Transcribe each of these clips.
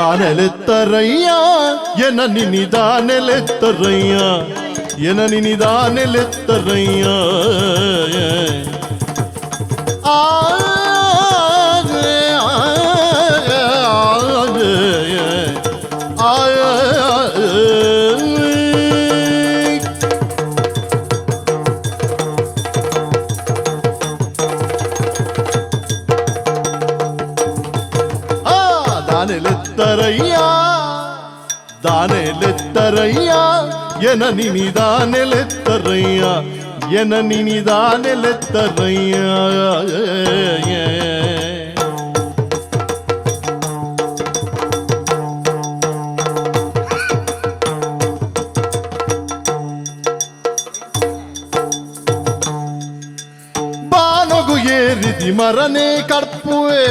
ದಾನೆಲೆತ್ತರಯ್ಯ ಎನ ನಿನಿದಾನೆಲೆತ್ತರಯ್ಯ ಎನ ನಿನಿದಾನೆಲೆತ್ತರಯ್ಯ ಆ ದಾನೆಲೆತ್ತರಯ್ಯ ದಾನೆಲೆತ್ತರಯ್ಯ ಎನ ನಿನಿದಾನೆಲೆತ್ತರಯ್ಯ ಎನ ನಿನಿದಾನೆಲೆತ್ತರಯ್ಯ. ಬಾನೊಗು ಏರಿದಿ ಮರನೇ ಕರ್ಪುವೆ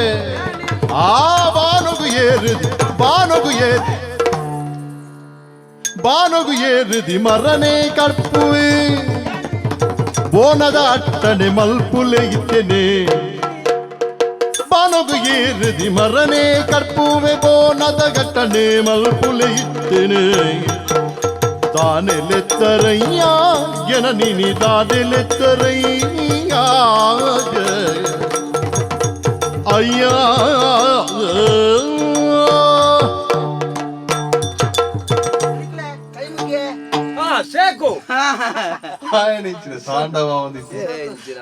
ಆ ಬಾನೊಗು ಏರಿದಿ ಬಾನೊಗು ಏರಿ ಬಾನೊಗು ಏರಿದಿ ಮರನೇ ಕರ್ಪುವೆ ಬೋನದ ಅಟ್ಟಣೆ ಮಲ್ಪುಲೆ ಇತ್ತೇನೆ ಬಾನೊಗು ಏರಿದಿ ಮರನೇ ಕರ್ಪುವೆ ಬೋನದ ಗಟ್ಟಣೆ ಮಲ್ಪುಲೆ ಇತ್ತೇನೆ ದಾನೆಲೆತ್ತರಯ್ಯ ಎನ ನಿನಿ ದಾನೆಲೆತ್ತರಯ್ಯ ಅಯ್ಯ. ಕೈ ಮುಗಿಯೆ. ಹಾ ಸೇಕು. ಆಯನಿಂಚಿನ ಸಾಂಡವ ಒಂದಿತ್ತು. ಎಂಚಿನ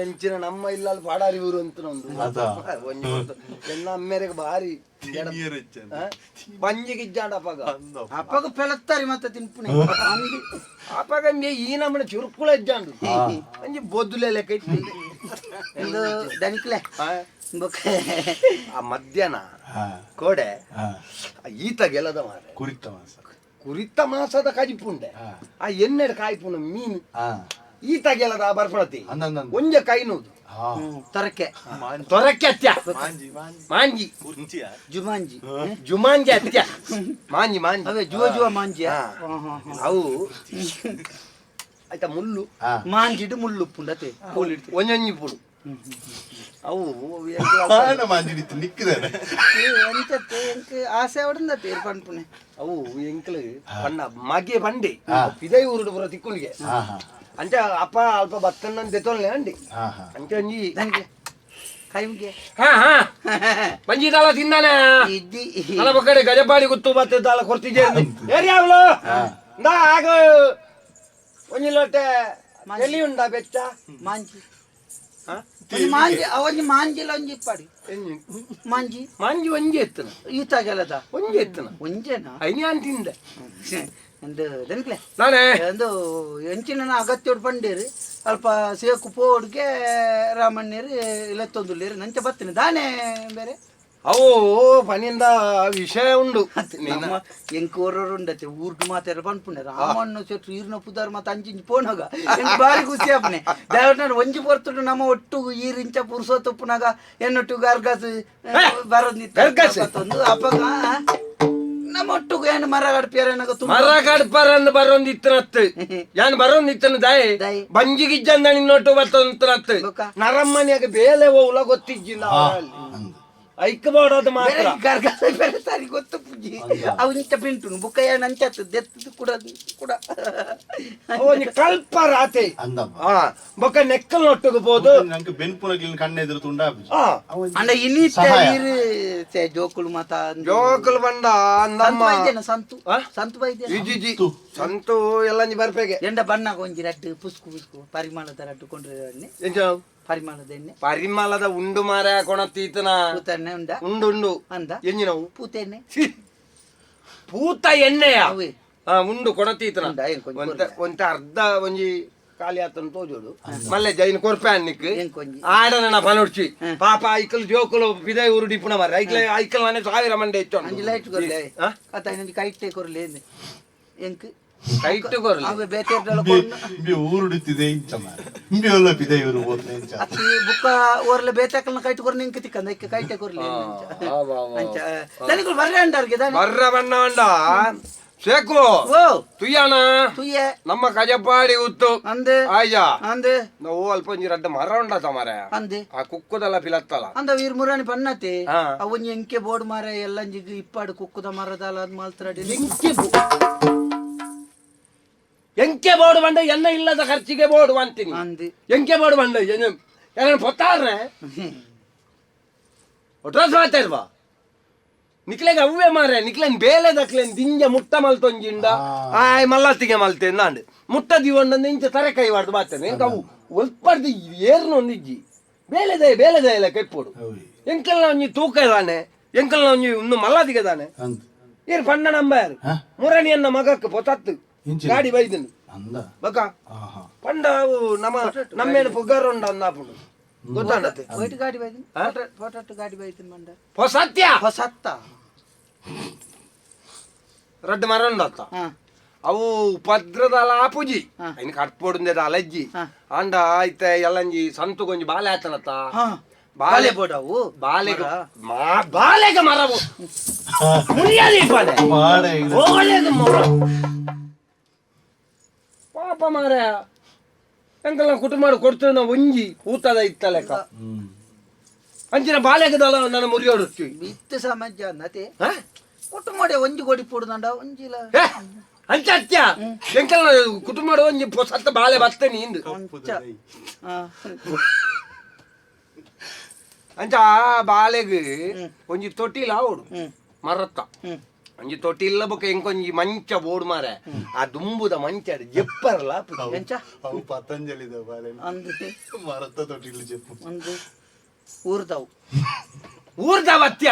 ಎಂಚಿನ ನಮ್ಮ ಇಲ್ಲಲ್ಲಿ ಪಾಡಾರಿ ಊರು ಅಂತ ಒಂದು ಅದ. ಒಂಜಿ ಗೊತ್ತು. ಎನ್ನ ಅಮ್ಮೆರೆಗ್ ಬಾರಿ ಬಂಜಿಗೆ ಇಜ್ಜಾಂಡ ಅಪಗ. ಅಪ್ಪಗ ಪೆಲತ್ತಾರೆ ಮತ್ತೆ ತಿನ್ಪುಣೆ ಅಂದು. ಅಪಗ ಮೇ ಈ ನಮ್ಮನೆ ಚುರುಕುಳ ಇಜ್ಜಾಂಡು ಒಂಜಿ ಬೊದ್ದುಲೆ ಲೆಕ್ಕ ಇತ್ತು. ಒಂದು ದನಿಕ್ಲೆ ಆ, ಬೊಕ್ಕ ಆ ಮಧ್ಯಾಹ್ನ ಹಾ, ಕೋಡೆ ಹಾ. ಆ ಈತ ಗೆಲದ ಮಾರೆ ಕುರಿತ ಮಾಸ. ಕುರಿತ ಮಾಸದ ಕಜಿಪುಂಡೆ. ಹಾ. ಆ ಎನ್ನೆಡ್ ಕಾಯ್ಪುನ ಮೀನು ಹಾ. ಈತ ಗೆಲದ ಬರ್ಪಣತಿ. ಅಂದಂದಂದು. ಒಂಜೆ ಕೈನೂದು. ಹಾ. ತೊರಕೆ. ತೊರಕೆ ಅತ್ಯ. ಮಾಂಜಿ ಮಾಂಜಿ. ಮಾಂಜಿ. ಕುರ್ಚಿಯ? ಜುಮಾಂಜಿ. ಜುಮಾಂಜಿ ಅತ್ಯ, ಮಾಂಜಿ ಮಾಂಜಿ. ಅವೇ ಜುವ ಜುವ ಮಾಂಜಿ. ಹಾ. ಅವು ಆಯ್ತಾ ಮುಳ್ಳು. ಹಾ. ಮಾಂಜಿಡು ಮುಳ್ಳು ಉಪ್ಪುಂಡತೆ ಕೋಲಿಡ್ತು. ಒಂಜೊಂಜಿ ಪುಡು ಅವು ಆಯನ ಮಾಂಜಿಡಿತ್ತು ನಿಕ್ಕಿದ್ದೇನೆ. ಎಂಚತ್ತೆ ಎಂಕ್ ಆಸೆ ಅವಡಂದತ್ತೆ ಪನ್ಪುಣೆ. ಅವು ಎಂಕ್ಲು ಪಣ್ಣ ಮಗೆ ಬಂಡಿ ಹಾ. ಪಿದೈ ಊರುಡು ಪೂರ ತಿಕ್ಕುನಿಗೆ. ಹಾ, ಹಾ. ಅಂಚ ಅಪ್ಪ ಅಲ್ಪ ಬತ್ತಣ್ಣ ದೆತ್ತೊನ್ಲೆ ಅಂಡಿ. ಹಾ, ಹಾ. ಅಂಚ ಒಂಜಿ ದನಿಕ್ಲೆ ಕೈ ಮುಗಿಯೆ. ಹಾ ಹಾ ಬಂಜಿ ದಾಳ ತಿನ್ನಾನೆ. ಇದ್ದಿ. ಅಲ್ಲ ಬೊಕ್ಕಡೆ ಗಜಪಾಡಿ ಗುತ್ತು ಬತ್ತೆ ದಾಳ ಕೊರ್ತಿಜೆ ಏರಿಯಾವ್ಲು ನಾ ಆಗ ಒಂಜಿ ಲೋಟೆ ಎಲ್ಲಿ ಉಂಡಾ ಬೆಚ್ಚ. ಮಾಂಜಿ. ಹಾ? ಒಂಜಿ ಮಾಂಜಿ ಒಂಜಿ ಮಾಂಜಿಲ ಒಂಜಿ ಇಪ್ಪಾಡಿ. ಎಂಜಿ? ಮಾಂಜಿ. ಮಾಂಜಿ ಒಂಜಿ ಎತ್ತನ. ಈತ ಗೆಲದ. ಒಂಜಿ ಎತ್ತನ. ಒಂಜೆನಾ? ಐನ್ ತಿಂದೆ. ಒಂದು ದನಿಕ್ಲೆ ನಾನೇ ಒಂದು ಎಂಚಿನ ಅಗತ್ಯ ಪಂಡೇರು ಅಲ್ಪ ಸೇಕು ಪೋಡ್ಗೆ ರಾಮಣ್ಣೇರು ಇಲೆತ್ತೊಂದುಲ್ಲೇರು ನಂಚ ಬತ್ತಿನ ದಾನೆ ಬೇರೆ. ಅವು ಪನಿಂದ ವಿಷಯ ಉಂಡು ನಿನ್ನ. ನಮ್ಮ ಎಂಕ್ ಓರೋರು ಉಂಡತೆ ಊರ್ಗ್ ಮಾತಾಡ ಪನ್ಪುಂಡೆ ರಾಮಣ್ಣ ಸೆಟ್ರು ಈರ್ನ ಪುದಾರ್ ಮತ್ತೆ ಅಂಚಿಂಚಿ ಪೋನಾಗ ಎಂಕ್ ಬಾರಿ ಖುಷಿ ಆಪನೆ ದೇವರ ಒಂಜಿ ಪೊರ್ತುಡು ನಮ್ಮ ಒಟ್ಟು ಈರ್ ಇಂಚ ಪುರುಸೋತುಪ್ಪುನಾಗ ಎನ್ನೊಟ್ಟು ಗರ್ಗಸ್ ಬರೋದಿತ್ತು. ಗರ್ಗಸ್? ಅಪ್ಪಗ ನಮ್ಮ ಒಟ್ಟುಗು ಏನು ಮರ ಗಡ್ಪಿಯರ ಏನಾಗ ತುಂಬ ಮರ ಕಡ್ಪರಂದು ಬರೋಂದಿತ್ತನತ್ತು ಯಾನ್ ಬರೋಂದಿತ್ತನ ದಾಯಿ. ದಾಯಿ. ಬಂಜಿಗಿಜ್ಜಂದ ನಿನ್ನೊಟ್ಟು ಬತ್ತೊಂತನತ್ತು. ಬೊಕ್ಕ? ನರಮ್ಮನಿಯಾಗ ಬೇಲೆ ಓಲ ಗೊತ್ತಿಜ್ಜಿಲ್ಲ. ಹಾ, ಅಂದು. ಐಕ್ ಬೋಡೋದು ಮಾತ್ರ. ಬೇರೆ ಗರ್ಗಸ ಬೇರೆ ಸಾರಿ ಗೊತ್ತು ಪುಜ್ಜಿ ಅವು ಇಂಚ ಪಿಂಟುನು ಬುಕ್ಕ ಏನು ಅಂಚತ್ತು ದೆತ್ತದು ಕೂಡ ಕೂಡ. ಒಂಜಿ ಕಲ್ಪ ರಾತೆ. ಅಂದಮ್ಮ. ಹಾ ಬೊಕ್ಕ ನೆಕ್ಕಲ್ ನೊಟ್ಟುಗು ಪೋದು. ನಂಗೆ ಬೆನ್ಪುನಗಿಲ್ ಕಣ್ಣೆದುರು ತುಂಡ. ಆ ಅಂಡ ಇನ್ನಿತ್ತ ಸಹಾಯ. ಇರು ಚೆ ಜೋಕುಲು ಮಾತ ಅಂದು. ಜೋಕುಲು ಬಂಡ ಸಂತು ನಮ್ಮ ಬೈದೇನ ಸಂತು? ಆ? ಸಂತು ಬೈದೇನ? ಇಜ್ಜಿಜಿ ಸಂತು ಎಲ್ಲ ಬರ್ಪೆಗೆ. ಎಂಡ ಬಣ್ಣಗ ಒಂಜಿ ರಡ್ಡು ಪುಸ್ಕು ಪುಸ್ಕು ಪರಿಮಳದ ರಡ್ಡು ಕೊಂಡ್ರೆ ಎಣ್ಣೆ. ಎಂಚ? ಪರಿಮಳದ ಎಣ್ಣೆ. ಪರಿಮಳದ ಉಂಡು ಮಾರ ಕೊಣತೀತನ. ಪೂತಣ್ಣೆ ಉಂಡ. ಉಂಡು ಉಂಡು. ಅಂದ. ಎಂಜಿನವು? ಪೂತೆಣ್ಣೆ. ಛೀ. ಪೂತ ಎಣ್ಣೆಯ? ಅವೇ. ಹಾ ಉಂಡು ಕೊಣತೀತನ. ಉಂಡಾ, ಏನ್ ಕೊಂಚ ಒಂತೆ ಒಂತೆ ಅರ್ಧ ಒಂಜಿ ಖಾಲಿ ಆತನ ತೋಜೋಡು ಮಲ್ಲೆ ಜೈನ್ ಕೊರ್ಪೆ ಅನ್ನಿಕ್. ಏನ್ ಕೊಂಜಿ? ಆಡನ ಪನೊಡ್ಚಿ ಪಾಪ ಐಕಲ್ ಜೋಕುಲು ಪಿದೈ ಊರು ಡಿಪ್ಪುನ ಮಾರ್ರೆ ಐಕ್ಲೆ ಐಕಲ್ ನಾನೇ ಸಾವಿರ ಮಂಡೆ ಅಂಜಿ ಹೆಚ್ಚು. ಲೈಟ್ ಕೊರ್ಲೆ. ಆ? ಅತ್ತ ಇನ್ನೊಂದು ಕೈಟೆ ಕೊರ್ಲೆ ಎಂಕ್. ಕೈಟ್ ಕೊರ್ಲೆ. ಅವೇ ಬೇತೆ ಕೊರ್ನ. ಇಂಬಿ ಊರುಡಿತ್ತಿದೆ ಇಂಚ ಮಾರ್ರೆ. ಇಂಬಿ ಒಲ್ಲ ಪಿದೆ ಇವರು ಓದ್ನೆ ಇಂಚ. ಅತ್ತಿ ಬುಕ್ಕ ಓರ್ಲೆ ಬೇತಾಕಲ್ನ ಕೈಟ್ ಕೊರ್ನ ಇಂಕ್ ತಿಕ್ಕಂದ ಇಕ್ಕ ಕೈಟೆ ಕೊರ್ಲೆ. ಆ, ವಾ, ವಾ. ಅಂಚ ದನಿಕುಲು ಬರ್ರೆ ಅಂಡಾರ್ಗೆ ದಾನೆ. ಬರ್ರ ಬಣ್ಣ ಬಂಡ ಶೇಕು ಓ ತುಯ್ಯಾಣ ತುಯ್ಯೆ ನಮ್ಮ ಕಜಪಾಡಿ ಉತ್ತು ಅಂದೆ ಆಯ್ಯಾ ಅಂದೆ ನಾವು ಅಲ್ಪ ಒಂಜಿ ರಡ್ಡ ಮರ ಉಂಡತ ಮಾರ ಅಂದೆ ಆ ಕುಕ್ಕುದಲ್ಲ ಪಿಲತ್ತಲ್ಲ ಅಂದ ವೀರ್ ಮುರಾಣಿ ಪನ್ನತೆ ಹಾ. ಅವನ್ ಎಂಕೆ ಬೋರ್ಡ್ ಮಾರ ಎಲ್ಲಂಜಿಗ್ ಇಪ್ಪಾಡು ಕುಕ್ಕುದ ಮರದಾಲ ಅದ್ ಮಾಲ್ತರಾಡಿ ಎಂಕೆ ಎಂಕೆ ಬೋರ್ಡ್ ಬಂಡ ಎನ್ನ ಇಲ್ಲದ ಖರ್ಚಿಗೆ ಬೋರ್ಡ್ ಅಂತೀನಿ ಅಂದೆ ಎಂಕೆ ಬೋರ್ಡ್ ಬಂಡ ಏನ ಪೊತ್ತಾರ್ರೆ ಒಟ್ರಾಸ್ ಮಾತಾಡ್ವಾ ನಿಕ್ಲೆಗ್ ಅವ್ವೆ ಮಾರೆ ನಿಕ್ಲೆನ್ ಬೇಲೆ ದಕ್ಲೆನ್ ದಿಂಜ ಮುಟ್ಟ ಮಲ್ತೊಂಜಿಂಡ ಆಯ್ ಮಲ್ಲತ್ತಿಗೆ ಮಲ್ತೆ ನಾಂಡ್ ಮುಟ್ಟ ದಿವೊಂಡ ಇಂಚ ತರೆ ಕೈ ವಾಡ್ದು ಬಾತೇನೆ ಎಂಕ ಅವು ಒಲ್ಪಡ್ದು ಏರ್ನ ಒಂದಿಜ್ಜಿ ಬೇಲೆದಯ ಬೇಲೆದಯ ಲೆಕ್ಕ ಇಪ್ಪೊಡು ಎಂಕಲ್ನ ಒಂಜಿ ತೂಕ ಇದಾನೆ ಎಂಕಲ್ನ ಒಂಜಿ ಇನ್ನು ಮಲ್ಲದಿಗೆ ದಾನೆ ಅಂದ್ ಏರ್ ಪಂಡ ನಂಬಾರು ಹಾ? ಮುರಣಿಯನ್ನ ಮಗಕ್ಕೆ ಪೊತತ್ತು ಇಂಚಿನ? ಗಾಡಿ ಬೈದನು ಅಂದ ಬಕ ಆಹಾ ಪಂಡ ಅವು ನಮ್ಮ ನಮ್ಮೇನು ಪುಗ್ಗಾರ ಉಂಡ ಅಂದಾಪುಂಡು ಗೊತ್ತಾಂಡ ಒಯ್ಟ್ ಗಾಡಿ ಬೈದಿನ ಫೋಟೋ ಗಾಡಿ ಬೈದಿನ ಮಂಡ ಹೊಸತ್ಯ ಹೊಸತ್ತ ರಡ್ಡು ಮರ ಉಂಡತ್ತ ಹಾ ಅವು ಉಪದ್ರದಲ ಆಪುಜಿ ಹಾ. ಐನ್ ಕಟ್ಪೊಡುಂದೆದ ಅಲಜ್ಜಿ ಹಾ. ಅಂಡ ಐತೆ ಎಲ್ಲಂಜಿ ಸಂತು ಕೊಂಜಿ ಬಾಲೆ ಆತನತ್ತ ಹಾ ಬಾಲೆ ಬಾಲೆ ಬೋರ್ಡ್ ಅವು ಬಾಲೆಗ ಮರ. ಮಾ ಬಾಲೆಗ ಮರವು ಮುರಿಯಾದಿ ಬಾಲೆ ಮಾಡ ಹೋಗಲೇದು ಮರ ಪಾಪ ಮಾರ ಎಂಕಲ್ನ ಕುಟುಂಬ ಕೊಡ್ತೇವೆ ನಾವು ಒಂಜಿ ಊತದ ಇತ್ತ ಲೆಕ್ಕ ಹ್ಮ್ ಅಂಚಿನ ಬಾಲೆಗದಲ್ಲ ನನ್ನ ಮುರಿಯೋಡು ಇತ್ತು ಸಮಾಜ ಅಂದತೆ ಕುಟುಂಬಡೆ ಒಂಜಿ ಕೊಡಿ ಪೋಡುದಂಡ ಒಂಜಿಲ ಅಂಚ ಅತ್ಯ ಎಂಕಲ್ನ ಕುಟುಂಬ ಒಂಜಿ ಸತ್ತ ಬಾಲೆ ಬರ್ತೇನೆ ಇಂದು ಅಂಚ ಹಾ. ಅಂಚ ಆ ಬಾಲೆಗ್ ಒಂಜಿ ತೊಟ್ಟಿಲ ಆವೊಡು ಹ್ಮ್. ಮರತ್ತ ಹ್ಮ್. ಒಂಜಿ ತೊಟ್ಟಿಲ್ಲ ಬೊಕ ಎಂಕೊಂಜಿ ಮಂಚ ಬೋಡು ಮಾರೆ ಆ ದುಂಬುದ ಮಂಚ ಜೆಪ್ಪರಲ ಎಂಚ ಅವು ಪತಂಜಲಿದ ಬಾಲೆ ಅಂದು ಮರತ್ತ ತೊಟ್ಟಿಲು చెప్పು ಒಂದು ಊರ್ದವು ಊರ್ದವತ್ಯ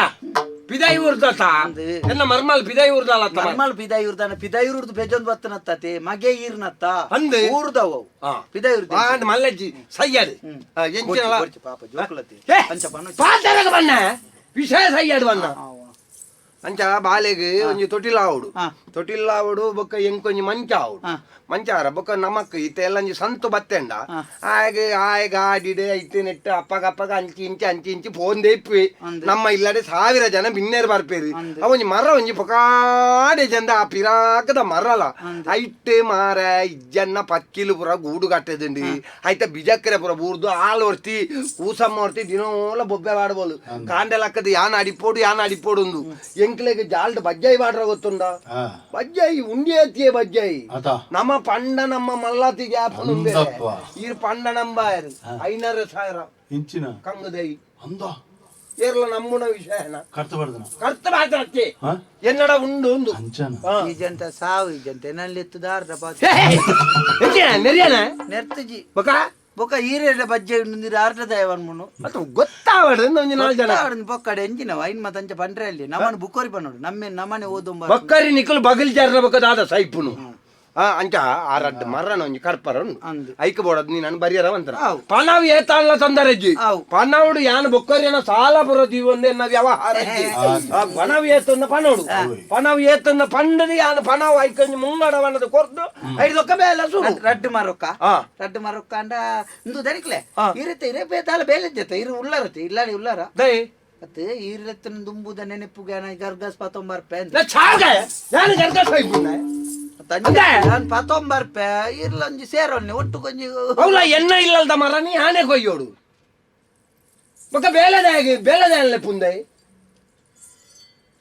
ಪಿದಾಯಿ ಊರ್ದತ ಅಂದು. ಎನ್ನ ಮರ್ಮಲ್ ಪಿದಾಯಿ ಊರ್ದಲ್ಲ ಮರ್ಮಲ್ ಪಿದಾಯಿ ಊರ್ದಾನ ಪಿದಾಯಿ ಊರ್ದು ಬೇಜೊಂದು ಬತ್ತನತ್ತಾತೆ ಮಗೆ ಈರ್ನತ್ತ ಅಂದು. ಊರ್ದವು ಅವು. ಹಾ. ಪಿದಾಯಿ ಊರ್ದು ಆಂಡ್ ಮಲ್ಲಜ್ಜಿ ಸಯ್ಯಾಡು ಎಂಚಿನಲ ಬೊರ್ಚಿ ಪಾಪ ಜೋಕುಲತಿ ಏ, ಅಂಚ ಪನ್ನು ಪಾತೆರಗ ಬಣ್ಣ ವಿಷಯ ಸಯ್ಯಾಡು ಬಣ್ಣ ಅಂಚ ಬಾಲೆಗ್ ಒಂಜಿ ತೊಟ್ಟಿಲ ಆವೊಡು ಹಾ. ತೊಟ್ಟಿಲ ಆವೊಡು ಬೊಕ್ಕ ಎಂಕೊಂಜಿ ಮಂಚ ಆವೊಡು ಹಾ. ಮಂಚ ಆರ ಬೊಕ್ಕ ನಮಕ್ ಇತ್ತೆ ಎಲ್ಲ ಒಂಜಿ ಸಂತು ಬತ್ತೆಂಡ ಹಾ. ಆಗ ಆಯ್ ಗಾಡಿಡೆ ಐತೆ ನೆಟ್ಟು ಅಪ್ಪಗ ಅಪ್ಪಗ ಅಂಚಿ ಇಂಚಿ ಅಂಚಿ ಇಂಚಿ ಫೋನ್ ದೇಪ್ವಿ ಅಂದ್. ನಮ್ಮ ಇಲ್ಲಡೆ ಸಾವಿರ ಜನ ಬಿನ್ನೇರು ಬರ್ಪೇರು ಅಂದ್. ಅವ ಒಂಜಿ ಮರ ಒಂಜಿ ಪೊಕಾಡೆ ಜಂದ ಆ ಪಿರಾಕದ ಮರಲ ಐಟ್ ಮಾರ ಇಜ್ಜನ್ನ ಪಕ್ಕಿಲು ಪೂರ ಗೂಡು ಕಟ್ಟದುಂಡು ಐತ ಬಿಜಕ್ಕರೆ ಪೂರ ಬೂರ್ದು ಆಲ್ ಒರ್ತಿ ಕೂಸಮ್ಮ ಒರ್ತಿ ದಿನೋಲ ಬೊಬ್ಬೆ ವಾಡಬೋಲು ಕಾಂಡೆಲಕ್ಕದ ಯಾನ್ ಅಡಿಪೋಡು ಯಾನ್ ಅಡಿಪೋಡು ಉಂದು ಎಂಕ್ಲೆಗ್ ಜಾಲ್ಡ್ ಬಜ್ಜಾಯಿ ವಾಡ್ರ ಗೊತ್ತುಂಡ ಹಾ ಬಜ್ಜಾಯಿ ಉಂಡಿ ಎತ್ತಿಯೇ ಬಜ್ಜಾಯಿ ಅತ ನಮ್ಮ ಪಂಡ ನಮ್ಮ ಮಲ್ಲಾತಿಗೆ ಅಂದಪ್ಪ. ಈ ಪಂಡ ನಂಬಾಯರು 5,000 ಇಂಚಿನ ಕಂಗದೈ ಅಂದ ಏರ್ಲ ನಮ್ಮುನ ವಿಷಯನ ಕರ್ತ ಬರ್ದನ ಕರ್ತ ಮಾತಾಡ್ತಿ ಹಾ ಎನ್ನಡ ಉಂಡು ಉಂದು ಅಂಚನ ಹಾ. ಈಜಂತ ಸಾವು ಈಜಂತ ಎನಲ್ಲಿ ದಾರ್ದ ಬಾತ್ ಹೇ, ಹೇ, ಎಂಚಿನ ನೆರಿಯನ ನೆರ್ತಜಿ ಬೊಕ ಬೊಕ ಈರೆಡ ಬಜ್ಜೆ ನೀರು ಆರ್ದ ದಯವನ್ ಮುನು ಅದು ಗೊತ್ತಾವಡು ಒಂಜಿ ನಾಲ್ ಜನ ಬೊಕ್ಕಡೆ ಎಂಜಿನ ಐನ್ ಮತ್ತಂಚ ಪಂಡ್ರೆ ಅಲ್ಲಿ ನಮ್ಮನೆ ಬುಕ್ಕೋರಿ ಪನ್ನೋಡು ನಮ್ಮೆ ನಮ್ಮನೆ ಓದುಂಬ ಬೊಕ್ಕರಿ ನಿಕುಲು ಬಗಲ್ ಜಾರ್ನ ಬೊಕ್ಕ ದಾದ ಸೈಪುನು ಆ ಅಂಚ ಆ ರಡ್ಡ್ ಮರನ ಒಂಜಿ ಕರ್ಪರ ಉಂಡು ಅಂದು. ಐಕ್ ಬೋಡದ್ ನೀನು ಬರಿಯರ ಅಂತರ ಆವು. ಪನವು ಏತಾನ್ಲ ತೊಂದರೆಜ್ಜಿ ಆವು. ಪನವುಡು ಯಾನ್ ಬೊಕ್ಕರಿಯನ ಸಾಲ ಬರೋ ಒಂದೇ ವ್ಯವಹಾರ ಇಜ್ಜಿ. ಆ ಪನವು ಏತನ್ನ ಪನೋಡು ಪನವು ಏತನ್ನ ಪಂಡದು ಯಾನ್ ಪನವು ಐಕೊಂಜಿ ಮುಂಗಡ ವನದ ಕೊರ್ದು ಐದೊಕ್ಕ ಬೇಲೆ ಸುರು ರಡ್ಡು ಮರೊಕ್ಕ ಆ. ರಡ್ಡು ಮರೊಕ್ಕ ಅಂಡ ಇಂದು ದನಿಕ್ಲೆ ಆ. ಇರುತ್ತೆ ಇರೇ ಬೇತಾಲ ಬೇಲೆ ಜೊತೆ ಇರು ಉಳ್ಳಾರತೆ ಇಲ್ಲಾರಿ ಉಳ್ಳಾರ ದೈ ಅತ್ತೆ ಈರತ್ತನ ದುಂಬುದ ನೆನಪುಗೆ ಗರ್ಗಸ್ ಪತೊಂಬರ್ಪೆ ಅಂದೆ. ನಾ ಚಾಗ ಯಾನ್ ಗರ್ಗ ಸೈಪುನ ತಂದೆ ನಾನು ಪತೊಂಬರ್ಪೆ ಇರ್ಲೊಂಜಿ ಸೇರೊನ್ನೆ ಒಟ್ಟು ಕೊಂಜಿ ಅವಲ ಎನ್ನ ಇಲ್ಲಲ್ದ ಮರನಿ ಆನೆ ಕೊಯ್ಯೋಡು ಬೊಕ್ಕ ಬೇಲೆದಾಗಿ ಬೇಲೆದಾಯಲ್ಲೆ ಪುಂದೈ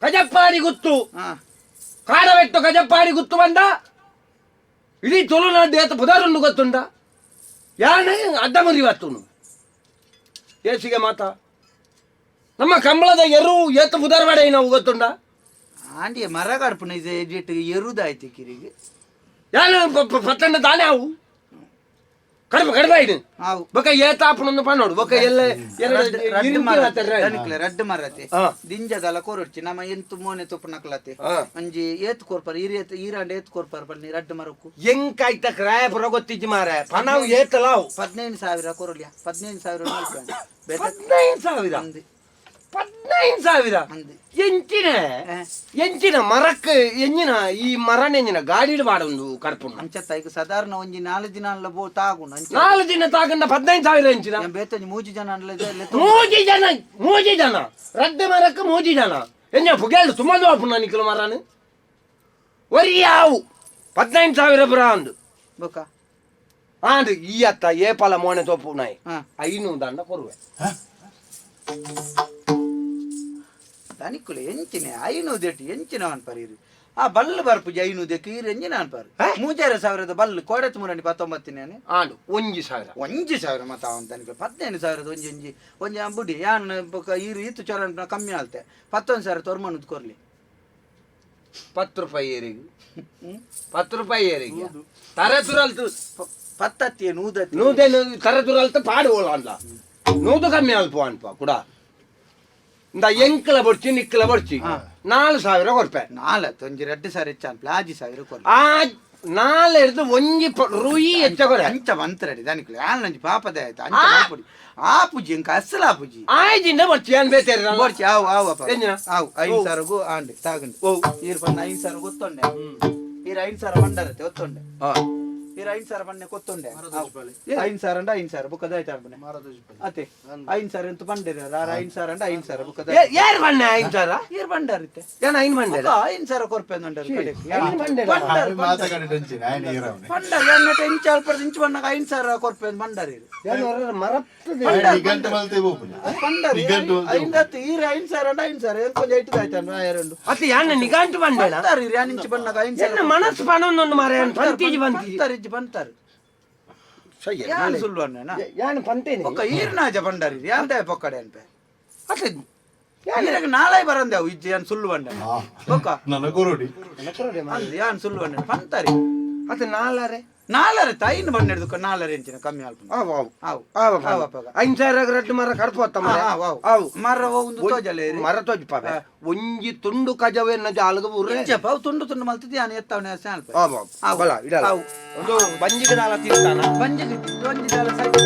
ಕಜಪ್ಪಾಡಿ ಗುತ್ತು ಹಾ ಕಾಡವೆಟ್ಟು ಕಜಪ್ಪಾಡಿ ಗುತ್ತು ಬಂದ ಇಡೀ ತುಳುನಾಡು ಏತ ಪುದಾರುಂಡು ಗೊತ್ತುಂಡ ಯಾನೆ ಅಡ್ಡ ಮುರಿವತ್ತುನು ಏಸಿಗೆ ಮಾತ ನಮ್ಮ ಕಂಬಳದ ಎರು ಏತ ಪುದಾರ್ ನಾವು ಗೊತ್ತುಂಡ ಆಂಟಿ ಮರ ಕಡ್ಪುನ ಇದು ಎಡಿಟ್ ಎರುದಾಯ್ತು ಕಿರಿಗೆ ಯಾನು ಪತ್ತಂಡ ತಾನೇ ಅವು ಕಡಿಮೆ ಕಡಿಮೆ ಇದು ಆವು ಬೊಕ ಏತಾಪುನೊಂದು ಪನ್ನೋಡು ಬೊಕ ಎಲ್ಲ ಎರಡು ರಡ್ಡು ಇರಿಂಕಿ ಮರ ಮಾತಾಡ್ರೆ. ದನಿಕ್ಲೆ ರಡ್ಡು ಮರತೆ ಆ. ದಿಂಜದಲ ಕೋರೊಡ್ಚಿ ನಮ್ಮ ಎಂತು ಮೋನೆ ತುಪ್ಪು ನಕ್ಲತೆ ಆ. ಒಂಜಿ ಏತ್ ಕೋರ್ಪರ್ ಇರಿ ಏತ್ ಈರಾಂಡ ಏತ್ ಕೋರ್ಪರ್ ಪನ್ನಿ ರಡ್ಡು ಮರಕ್ಕು ಎಂಕಾಯ್ತ ಕ್ರಾಯ ಪುರ ಗೊತ್ತಿಜ್ಜಿ ಮಾರೆ ಪನವು ಏತಲಾವು 15,000 ಕೊರೊಲಿಯ 15,000 ಮಲ್ಪಂಡು. ಬೇತೆ 15,000 ಅಂದು 15,000 ಅಂದು ಎಂಚಿನ ಆ. ಎಂಚಿನ ಮರಕ್ ಎಂಜಿನ ಈ ಮರನ ಎಂಜಿನ ಗಾಡಿಡ್ ಬಾಡೊಂದು ಕರ್ಪುಂಡು ಅಂಚತ್ತ ಈಗ ಸಾಧಾರಣ ಒಂಜಿ ನಾಲ್ ದಿನ ಅಲ್ಲ ಬೋ ತಾಗುಂಡು ಅಂಚ ನಾಲ್ ದಿನ ತಾಗಂಡ 15,000 ಎಂಚಿನ ಏನ್ ಬೇತೆ ಒಂಜಿ ಮೂಜಿ ಜನ ಅಲ್ಲ ಇದೆ ಲೆತ್ತ ಮೂಜಿ ಜನ ಮೂಜಿ ಜನ ರಡ್ಡೆ ಮರಕ್ ಮೂಜಿ ಜನ ಎಂಜ ಪುಗೇಳು ಸುಮ್ಮನೆ ವಾಪುನ ನಿಕ್ಲು ಮರನು ಒರಿಯಾವು 15,000 ಪುರ ಅಂದು. ಬೊಕ ಆಂಡ್ ಈ ಅತ್ತ ಏಪಲ ಮೋನೆ ತೋಪು ನಾಯಿ. ಹಾ. 500 ದಂಡ ಕೊರುವೆ. ತನಿಕ್ಕುಲೆ ಎಂಚಿನ 500 ಎಟ್ಟು ಎಂಚಿನ ಅನ್ಪಾರು ಇರು. ಆ ಬಲ್ಲು ಬರ್ಪುಜಿ 500 ಈರು ಎಂಜಿನ ಅನ್ಪಾರು. 3,500 ಬಲ್ಲು ಕೋಡತ್ ಮೂರಣಿ ಪತ್ತೊಂಬತ್ತಿನೇನೆ. ಆಂಡ್ 1,000. 1,000 ಮತ್ತ ಅವನ್ ತನಿಖೆ 15,000ದ ಒಂಜಿ ಒಂಜಿ ಒಂಜಿ ಅಂಬುಡಿ ಯಾನ್ ಬೊಕ ಈರು ಈತು ಚೊರ ಕಮ್ಮಿ ಆಲ್ತೆ 11,000 ತೊರ್ಮಣದ್ ಕೊರ್ಲಿ. 10 ರೂಪಾಯಿ ಏರಿಗೆ, 10 ರೂಪಾಯಿ ಏರಿಗೆ ತರೆ ತುರಲ್ತು. ಪತ್ತತ್ತಿ ನೂದತ್ತಿ ನೂದೇನು ತರೆ ತುರಲ್ತು ಪಾಡು ಓಲ ಅಂದ ನೂದು ಕಮ್ಮಿ ಅಲ್ಪ ಅನ್ಪ ಕೂಡ. ಇಂದ ಎಂಕಲ ಬೊಡ್ಚಿ ನಿಕ್ಕಲ ಬೊಡ್ಚಿ 4,000 ಕೊರ್ಪೆ. ನಾಲತ್ತು ಒಂಜಿ 2,000 ಹೆಚ್ಚ ಅನ್ಪ್ಲೆ 6,000 ಕೊರ್ಲಿ. ಆ ನಾಲ್ ಹಿಡ್ದು ಒಂಜಿ ರುಯಿ ಹೆಚ್ಚ ಕೊರೆ. ಅಂಚ ಮಂತ್ರಡಿ ದನಿಕುಲೆ ಆನ್ ಒಂಜಿ ಪಾಪದ ಆಯ್ತು ಅಂಚ ಮಲ್ಪುಡಿ ಆಪುಜಿ ಎಂಕ ಅಸಲ ಆಪುಜಿ. ಆಯ್ಜಿಂದ ಬೊಡ್ಚಿ ಏನ್ ಬೇತೇರಿ ನಾನು? ಬೊಡ್ಚಿ ಆವು ಆವು ಅಪ್ಪ. ಎಂಜಿನ? ಆವು 5,000ಗು ಆಂಡ್ ತಾಗಂಡು. ಓ. ಈರ್ ಪನ್ನ 5,000 ಗೊತ್ತೊಂಡೆ. ಈರ್ 5,000 ಬಂಡರತೆ ಒತ್ತೊಂಡೆ. ಈರ್ 5,000 ಬಣ್ಣೆ ಕೊತ್ತೊಂಡೆ. 5,000 ಅಂಡ 5,000 ಬುಕ್ಕದ ಆಯ್ತು ಅರ್ಪಣೆ. ಅತೆ 5,000 ಎಂತ ಬಂಡಿರ 5,000 ಅಂಡ 5,000 ಬುಕ್ಕದ. ಏರ್ ಬಣ್ಣೆ 5,000? ಈರ್ ಬಂಡಾರಿತ್ತೆ. ಏನ್ ಐನ್ ಬಂಡೆ? 5,000 ಕೊರ್ಪೆ ಬಂಡಾರ. ಐನ್ ಬಂಡೆ. ಮಾತಾಡಿ ಆಯ್ನ ಈರವನೆ. ಬಂಡಾರ ಎನ್ನಟ ಇಂಚ ಅಲ್ಪದ ಇಂಚು ಬಣ್ಣಗ 5,000 ಕೊರ್ಪೆ ಬಂಡಾರಿ. ಏನ್ ಹೊರ ಮರತ್ತದೆ. ನಿಘಂಟು ಮಲ್ತೆ ಬೋಪುನ. ಬಂಡಾರಿ ನಿಘಂಟು ಮಲ್ತೆ. ಐಂದತ್ತು ಈರ್ 5,000 ಅಂಡ 5,000 ಎಂತ ಕೊಂಚ ಇಟ್ಟದ ಆಯ್ತು ಎರಡು. ಅತ್ತೆ ಯಾನ ನಿಘಂಟು ಬಂಡೆನ? ಬಂದಾರಿ ಯಾನ್ ಇಂಚು ಬಣ್ಣಗ 5,000. ಎನ್ನ ಮನಸ್ಸು ಪಣೊಂದೊಂದು ಮಾರೆ ಪಂತೀಜಿ ಪಂತೀಜಿ. ಬಂತಾರೆ ಇಜ್ಜಿ ಬಂತಾರೆ. ಯಾನ್ ಸುಳ್ಳು ಅಣ್ಣನ? ಯಾನ್ ಪಂತೇನೆ. ಒಕ್ಕ ಈರ್ನಾಜ ಬಂಡಾರಿ ಯಾನ್ ದಾಯ ಪೊಕ್ಕಡೆ ಅನ್ಪೆ. ಅತ್ತೆ ಈರಗ ನಾಳೆ ಬರಂದೆ ಅವು ಇಜ್ಜಿ ಯಾನ್ ಸುಳ್ಳು ಬಂಡ ಬೊಕ್ಕ. ನನ್ನ ಕೊರೋಡಿ. ಅಂದ್ ಯಾನ್ ಸುಳ್ಳು ಬಂಡ ಪಂತಾರಿ. ಅತ್ತೆ ನಾಲಾರೆ. ನಾಲರೆ ತೈನ್ ಬಂಡ ಹಿಡ್ದು ನಾಲರೆ ಇಂಚಿನ ಕಮ್ಮಿ ಅಲ್ಪ. ಆವು ಆವು. ಆವು. ಆವ. ಆವು ಅಪ್ಪಗ. 5,000 ರಡ್ಡು ಮರ ಕಡ್ಪೋತ್ತ ಮರ. ಆವು ಆವು. ಆವು. ಮರ ಒಂದು ತೋಜಲೆ ಇರಿ. ಮರ ತೋಜಿ ಪಾಪೆ ಒಂಜಿ ತುಂಡು ಕಜವೆನ್ನ ಜಾಲಗ ಊರೆ. ಇಂಚಪ್ಪ ಅವು ತುಂಡು ತುಂಡು ಮಲ್ತಿದ್ದು ಯಾನ್ ಎತ್ತವನೆ ಅಲ್ಪ. ಆವು ಆವು. ಆವು. ಬಲ ಇಡಲ. ಆವು. ಒಂದು ಬಂಜಿಗೆ ದಾಲ ತೀರ್ತಾನ. ಬಂಜಿಗೆ ಒಂಜಿ ದಾಲ ಸೈಡ್.